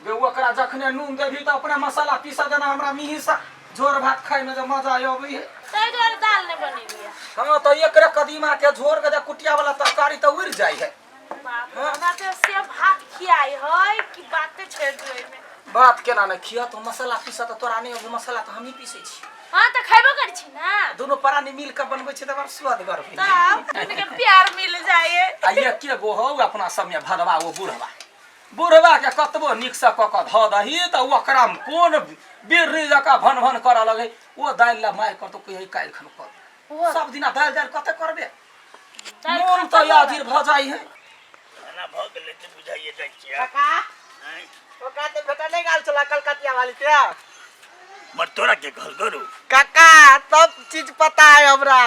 गे ओकरा जखने नून देबही तऽ अपने मसाला पीसऽ देना हमरा मिही सा झोर भात खाइमे जे मजा अबै है। ताहि दुआरे दाल नहि बनेलियै। हँ, तऽ एकरे कदीमा के झोर के जे कुटिया वाला तरकारी तऽ उड़ि जाइ है। बाप रे, हमरा तऽ से भात खियाइ है कि बाते छोड़ि दियौ एहिमे। बात केना नहि खिया? तो मसाला पीसऽ तऽ तोरा नहि अबै, मसाला तऽ हमही पीसै छी। हँ, तऽ खयबो करै छी ने। दुनू प्राणी मिल कऽ बनबै छी तऽ बड़ सुअदगर होइ छै। तब दुनू के प्यार मिल जाए। आ एके गो हौ अपना सबमे भदवा, ओ बुढ़वा। बुढ़वा के कतबो नीकसँ कऽ कऽ धऽ दही तऽ ओकरा मे कोन बिर्री जकाँ भन भन करऽ लगै। ओ दालि लए मारि करतौ, कहियै काल्हि खन कऽ दे। सब दिना दालि दालि कते करबे? दालि मोन खतम तऽ भऽ याजिर भऽ जाइ है। खाना भऽ गेलै तऽ बुझाइए जाइ छियै। काका। आँय? ओकरा तऽ भेटा नहि गेल छला कलकतिया वाली के। मर तोरा के कहल करू? काका, सब चीज पता है हमरा।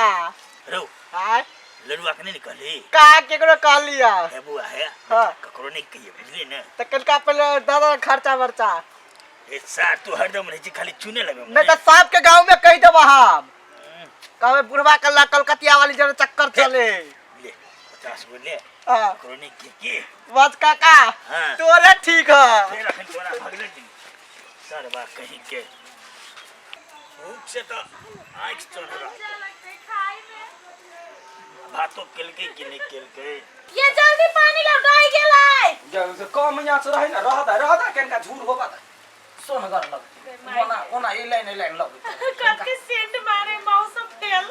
रौ। आय? लड़ुआ के नहीं कहली? का केकरो कहली है? हे बुआ हे। हाँ। ककरो नहीं कहिए, बुझली ने? तऽ कनिका पहिले दादा खर्चा वर्चा। ए सार, तू हरदम रहै छी खाली चुने लगे। नहीं तऽ सबके गाँव में कहि देब हम, कहबै बुढ़वा कल्ला कलकतिया वाली जरे चक्कर चले। ले 50 गो ले। हाँ। ककरो नहीं के की। बस काका। हाँ। तोरे ठीक है। फेर अखन तोरा भगले दिन सरवा कहीं के भूख से तो आँखि चढ़ रहा। भातो केलकै कि नहि केलकै? ये जल्दी पानी लाओ, डहि गेलै। जब से कम आँच रहै ने, रह दे, रह दे, कनिका झूर होबा दे, सोनगर लगतै। ओना ओना ई लाइन ई लाइन लगतै। कते सेंट मारे मौसम फेल।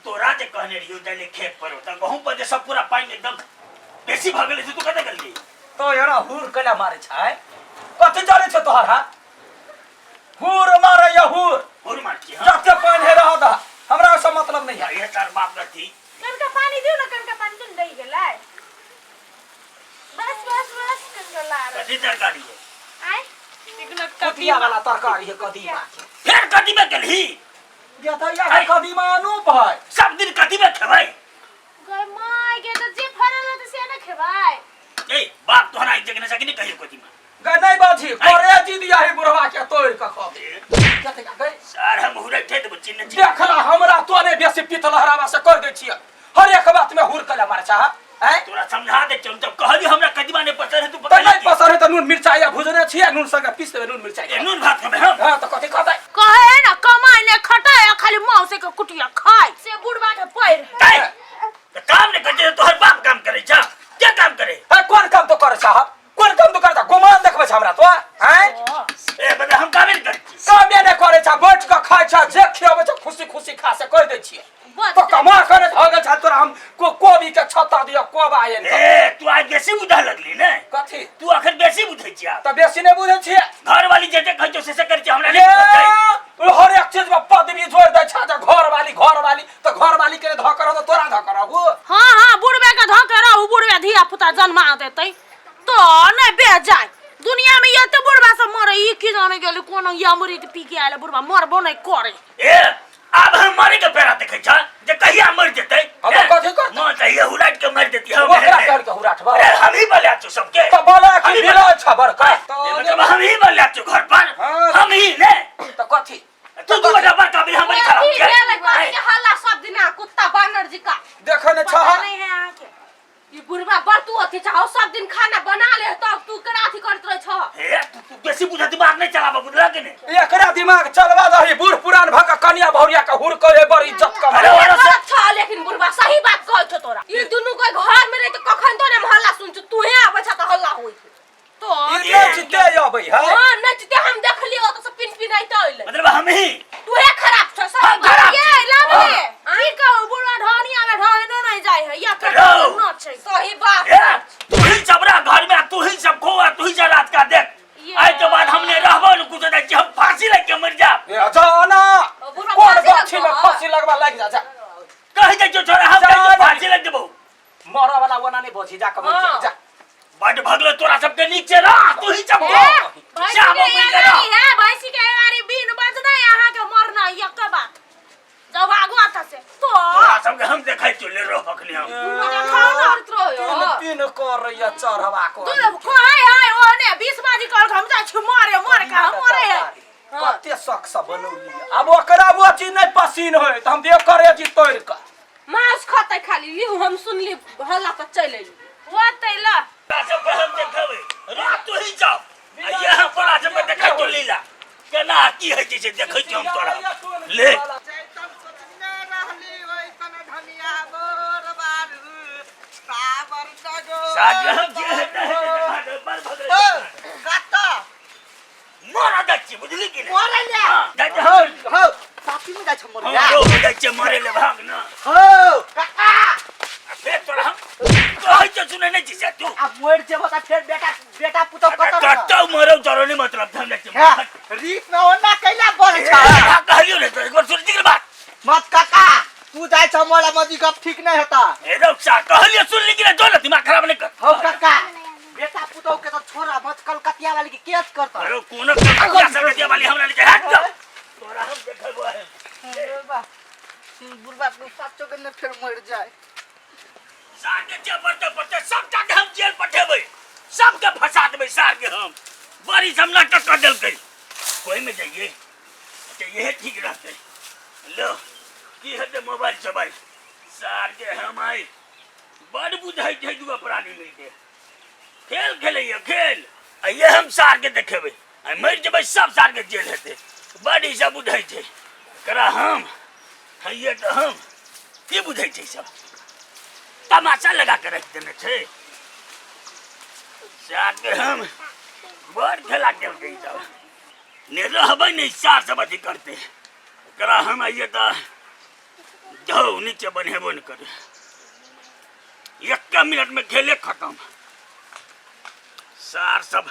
तोरा जे कहने रहियो जाइले खेत पर, तऽ गहूम पर जे सब पूरा पानि एकदम बेसी भऽ गेलै से तू कतऽ गेलही? तो एना हुर कैला मारै छै? कथी जरै छै तोहर हाथ? हुर मारै या हुर। हुर मार छी हम? जते पानि है रह दह, हमरा ओहिसँ मतलब नहि है। ये तार बाप लथी। कनका पानी दियो ना, कनका पानी दियो, डहि गेलै। बस बस बस, कनका लार। कथी तरकारी है? आय इगनो। कुटिया वाला तरकारी है कदीमा के। फेर कदीमा गेलही? या तऽ इएह कदीमा अनूप है। सब दिन कदीमा खेबै? गय my गे, तऽ जे फरल रहतै से ने खेबै। ए बाप, तोहरा एक जगह से नहीं कहियो कदीमा। गय नहीं बाजी करे जी दिया है, बुढ़वा के तोड़ के खा दे। कथी का गय? सार हम हुरै ठे देबो चिन्ह चिन्ह। देखला हमरा तोरे बेसी पित लहरावा से कर दै छियै। हर एक बात में हुर कला मारे चाह हैं। तोरा समझा दे चल, जब कहली हमरा कदीमा नहीं पसंद है तू तऽ पकड़ नहीं पसंद है तऽ नून मिरचाई आ भुजने छियै, नून संगे पीस देबै नून मिरचाई। ए नून भात खेबै हम। हाँ, तऽ कथी खतै? कहे है ना, कमाई ने खटाय आ खाली मौसे के कुटिया खाय से बुढ़वा के पैर। तै तऽ काम नहीं करते तोहर बाप काम करे छा? के काम करे? है, कोन काम तो करे साहब? कोन काम तो करे छा? गुमान देखबै छ हमरा तो हैं? ए बता, हम कामे नहीं करै छी। कामे नहि करे छा, बैठ के खाय छा, जे खियाबै छा खुशी खुशी खा से कहि दै छियै। तो कमा करे भऽ गेल छा तोरा हम को कोबी के छत्ता दिअ कोबा आनि कऽ। ए तू आज बेसी बुझा लगली ने? कथी? तू अखन बेसी बुझै छी आब। तऽ बेसी नहि बुझै छियै। घर वाली जे जे कहै छौ से से करै छी, हमरा ये नहीं बुझल छै। ओ हर एक चीज में पदवी जोड़ दै छा जे घर वाली, घर वाली, तऽ घर वाली के धऽ के रहू तऽ तोरा धऽ के रहू। हाँ हाँ, बुढ़बे के धऽ के रहू, बुढ़बे धिया पुता जन्मा देतै तो नहीं बे जाए दुनिया में। एते बुढ़बा सब मरे, ई की जाने गेली कोन अमृत पी के आयल बुढ़बा, मरबो नहीं करे। ए आब हम मरे के पेड़ा देखै छ जे कहिया मर जेतै। हम तऽ कथी करतै? मन तऽ ये हुलाट के मर जेती हम। ओकरा कहल के हुराठबा? अरे हम ही बोले छौ सबके। तऽ बोले कि हम ही बिलय छ बड़का। ए, मतलब हम ही बोले छौ घर पर। हाँ। हम ही ने। तऽ कथी? तू दू बटा बड़का बिल हम बड़ी खराब की छै। भेलै? कथी के हल्ला सब दिना कुत्ता बानर जी का? देखै नहि पता छह? नहीं है अहाँके। ई बुढ़वा बड़ तू अथी चाहो, सब दिन खाना बना ले तब तू केना अथी करैत रहै छह? ए तू बेसी बुझ दिमाग नहीं चलाबऽ, बुझला कि नहीं? एकरा दिमाग चलवा दही, बूढ़ पुरान भऽ कऽ कनिया बहुरिया के हुर के बड़ इज्जत कमा। अरे ये गलत छह, लेकिन बुढ़वा सही बात कहै छौ तोरा। ई दुनू कोई घर में रही तऽ कखन तो ने हल्ला सुन छौ, तूहे आबै छह तऽ हल्ला होइ छै तो। ई नचिते अबै है। हां, नचते हम देखलियो ओतऽ से पिन पिनाइते अइलै। मतलब हम ही तूहे खराब छ सब। हम खराब ये छी। लाब रे, की कहू, बुढ़वा ढहनिया में ढहनो नहीं जाय है या रौ। न छै सही बात। ए तू ही चबरा घर में, तू ही सब खो, तू ही सब रात का देख। ये। आज के बाद हमने रहबो न कुछ नहीं, हम फांसी लग के मर जा। ए जा ना। बुढ़वा कोन फांसी गाछी में लगबो? फांसी लगवा लागि जा, जा। कहि दे जो छोरा हम जा कहि ना। फांसी लग देबो। मरऽ वाला ओना नहि बची, जा कऽ मरि जा, जा। बड भगलो तोरा सबके नीक छै रह, तू ही सब ए, खो। भैंसी श्यामो के मिल के एगारी रह। है, भैंसी के एगारी बिन बजना अहाँ के मरना एक बात। जब आगू आता से तो तोरा सबके हम देखै छियौ, ले रह अखनी हम। देखाओ ना। तीन तीन कर रही चढ़वा को। तू कहै है ओने 20 बाजी कहल हम जाइ छी मारे, मारे का हम मरे है। कते शौक से बनौली, आब ओकरा वो चीज नहि पसीन होय तऽ हम देख करे छी तोड़ि कऽ। मांस खतै खाली। लिहु, हम सुनली हल्ला तऽ चलि अयली। होतै ल। तोरा सबके हम देखबै रह, तू ही जाओ। की होइ छै से देखै छी हम तोरा ले चैतन सोचने रहली ओइसन धनिया मोर बारू सावर नगो सागे हम जे हेतै हेतै भाग बड़ भगलै ओ कत्ता मरा जाइ छी बुझली कि नहि मरै ले हाँ, जाइ छी हो हम हो साथी में जाइ छ मरै हमरो हो जाइ छै मरे ले भाग न हो काका आ फेर तोरा हम कहै छै सुनै नहि छी से तू आ मर जेबो त फेर बेटा बेटा पुतौ कतौ कतौ मरौ तोरो नहि मतलब हम जाइ छी हे रीत में ओना कैला बढ़ ए, छ भाग कहलियौ ने तो एक बार सुन छी बात मत काका तू जाइ छ मोला मजी गप ठीक नहीं होता ए रौ सा कहलियौ सुन ली कि नहि जो ने दिमाग खराब नहि कर हो काका बेटा पुतौ के तो छोड़ा मत कलकतिया वाली के केस करता अरे कोनो कलकतिया सकतिया वाली हमरा लेके हट जा तोरा हम देखबो है बुढ़बा को साचो के न फिर मर जाए सार के जे पड़ते पड़ते सबटा के हम जेल पठेबै सबके फंसा देबै सार के हम बड़ी सब नाटक कर देलकै कोई में जाइए अच्छा यहे ठीक रहतै लो की हेतै मोबाइल सोबाइल सार के हम आइ बड़ बुझै छै दूगो प्राणी मिलके खेल खेलैया खेल आ ये हम सार के देखेबै आ मरि जेबै सब सार के जेल हेतै बड़ ई सब बुझै छै एकरा हम हइये तऽ हम की बुझै छै सब तमाशा लगा के राखि देने छै सार के हम बड़ खेला केलकै ई सब ने रहबै ने सार सब अथी करतै एकरा हम आइए तऽ जाउ नीचे बनेबो ने करे एक मिनट में खेले खत्म सार सब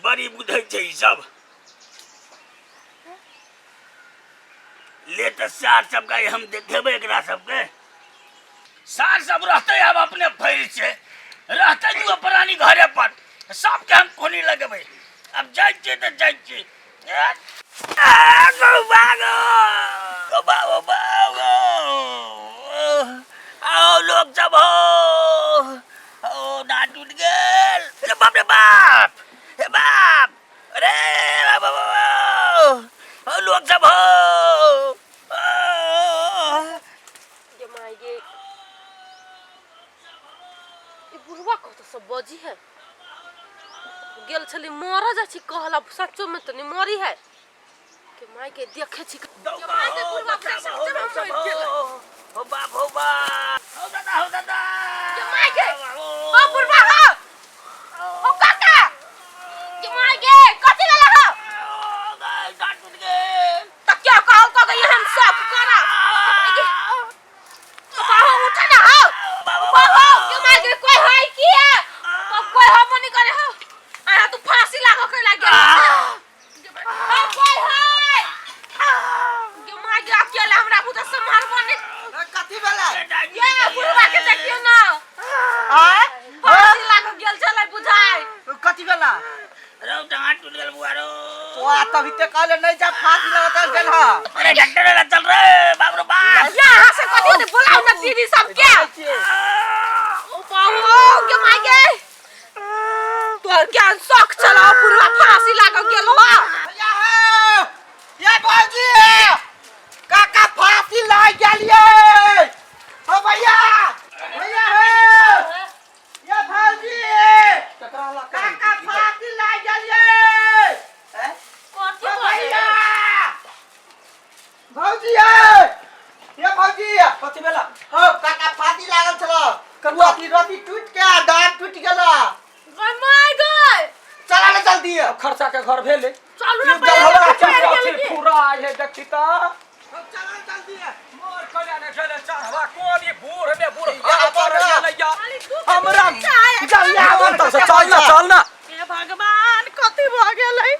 बड़ी बुझै छै ई सब ले तऽ सार सबके हम देखेबै एकरा सबके सार सब रहतै आब अपने फैल से रहतै दूगो प्राणी घरे पर सबके हम कोनी लगेबै आब जाइ छियै तऽ जाइ छियै ए, आ, गौ बा गौ। गौ बा, गौ बा, गौ। आओ लोग सब हो ओ दाँत टूट गेल रे बाप रे बाप हे बाप अरे बाप बाप, बाप। ओ लोग सब हो ओ। गे माय गे ई बुढ़वा कत सब बजी है गेल छली मर जा छी कहला सचो में त नहीं मरी है के माय के देखे छी के माय के बुढ़वा के सचो में मर गेल हो बाप हो बाप हो दादा हो दादा के माय के ओ बुढ़वा हो ओ काका के माय के कथि भेल हो दांत टूट गेल त क्या कहल कह गई हम सब करा बाबा उठ ना हो बाबा के माय के कोई है की है तो कोई हम नहीं करे हो आ तू फांसी लागो के लाग गेल हो कोई है के माय के अकेले हमरा बुझा से मारबो नहीं कथी भेलै ये बुढ़वा के देखियो ना आय फांसी लागो गेल छलै बुझाय कथी भेला रौ दांत टूट गेल बुआ रो ओ तभी ते कहले नहीं जा फांसी लगता गेल हा अरे डॉक्टर वाला चल रे बाप रे बाप यहाँ से कथी होते बोलाउ ना दीदी सब के ओ बाबू के माय के तोहर ज्ञान शौक चला बुढ़वा फांसी लागो गेल हो भैया हो ये भौजी काका फांसी लाग गेलिए हो भैया भैया हो ये भौजी केकरा लग काका फांसी लाग गेलिए कथी हो भऽ भैया गेलै? भौजी ये भौजी कथी भेला हो काका फांसी लागल छलो करुआ की रोटी टूट के दांत टूट गेला गै my गै चला ना जल्दी अब खर्चा के घर भेले चलू ना ई पहिले जलहवा पकड़ि के गेल अथी की? फुरा है देखी त चला जल्दी मोर कल्या ने खेले चढ़वा कोन ई बूढ़ में बूढ़ या घर पर बड़ा। गेलैया खाली तू के हमरा बच्चा है। जल्दी आबो चल से चल ना चल ना हे भगवान कथी भऽ गेलै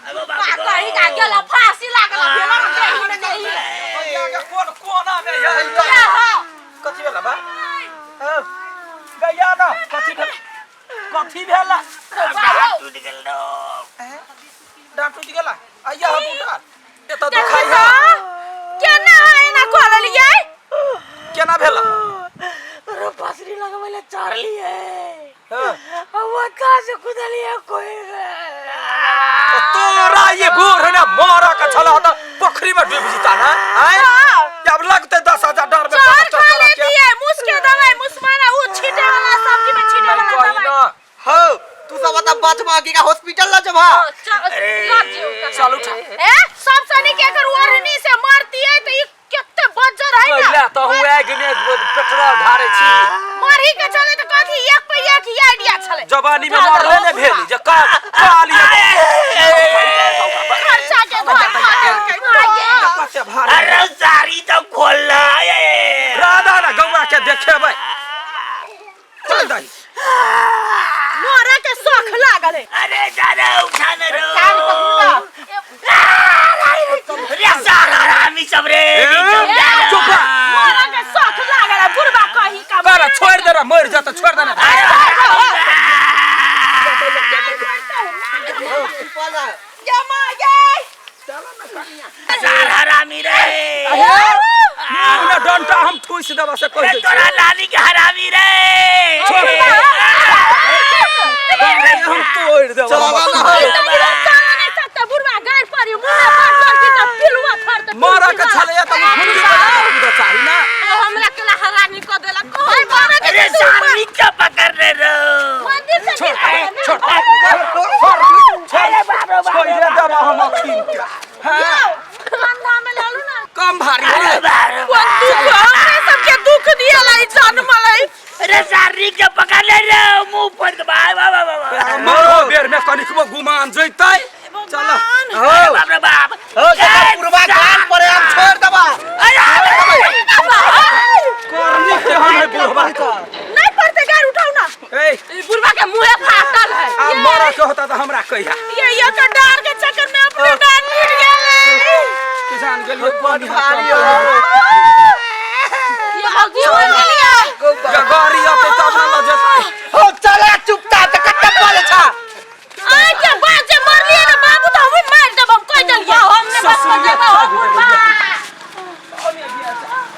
अबो का बाप कही का गेल फांसी लागल भेल देही देही भैया के कोन कोना में है क्या हो कथी भेला बा गैया ना कथी भेला कथी भेला दांत टूट गेल रो डांट टूट गेला आइया हाथ उठा ये तो देखी दुखाई तो है केना एना कऽ लेलियै केना भेला अरे फांसरी लगबै चढ़लियै हाँ। अब कहाँ से कुदलियै कोई तो तोरा ये बूढ़ ने मारा के छला त पोखरी में डूब जीता ना आय अब लगते 10,000 डर में जहर चढ़ खा चढ़ के लेतियै मुस के दवाई मुस मारा उ छीटे वाला सब्जी में छीटे नहीं वाला कही दवाई ना हो तू सब बता बचबा की का हॉस्पिटल ल जबा चल अरे लऽ जियौ चल उठा। ए सबसे नीक एकर ओढ़नी से मरतियै त ई कते बज्जर है ना। कैला तऽ हुए आगि में पेट्रोल ढारे छी। मरही के छलै त कथी एक पे एक ई आइडिया छलै। जवानी में मरले ने भेली जे का काली खर्चा के घर खा देलकै। कते भारी। अरे सारी तो खोल ला। राधा ना गौआ के देखेबै चल दही। मरे के शौख लागल है। अरे दादा उठा न रो। कान पकड़ू ना। रे सारा हरामी सब रे। चुप रह। मरे के शौख लागल है बुढ़बा कही का। कर छोड़ दे रे, मर जा तो छोड़ दे ना। सारा हरामी रे। मुँह में डंटा हम ठूस देबा से कहि अरे दै तोरा लाली के हरामी रे। छोड़। छी। हम तोड़ देबा। चलावा ना हो। बुढ़बा गाड़ पड़ी मुँह में बज्जर की त पिलुआ फरतै। मरऽ के छलैया तऽ मुंडी बजा के कूदऽ चाही ना। हमरा के हरामी क देलक। मरे के अरे सारी क्या पकड़ ले रो। मंदिर से छोड़ गिरा छोड़ अरे बाप रे बाप। छोड़ देबा हम अखिन के। हां कंधा में लालू ना। कम भारी अरे है। बाप रे कोन दुख हमरे सबके दुख दियला ई जनमलै। अरे सारी क्या पकड़ ले रो मुंह पर दबा बाबा बाबा। मरो बेर में कनिकबो गुमान जैतै। चल हो बाप रे बाप। हो जकर बुढ़वा कान पड़े हम छोड़ देबा। करनी के हम है बुढ़वा। नहीं पड़ते गाड़ उठाऊ ना। ए ई बुढ़वा के मुंहे फाटल है। आ मरऽ के होता तऽ हमरा कहिया। ये के डार के चक्कर में अपने डार टूट गेलै। किसान गेलियै पानी भारी हो। ये भौजी हो गेलियै। या गाड़ी अपन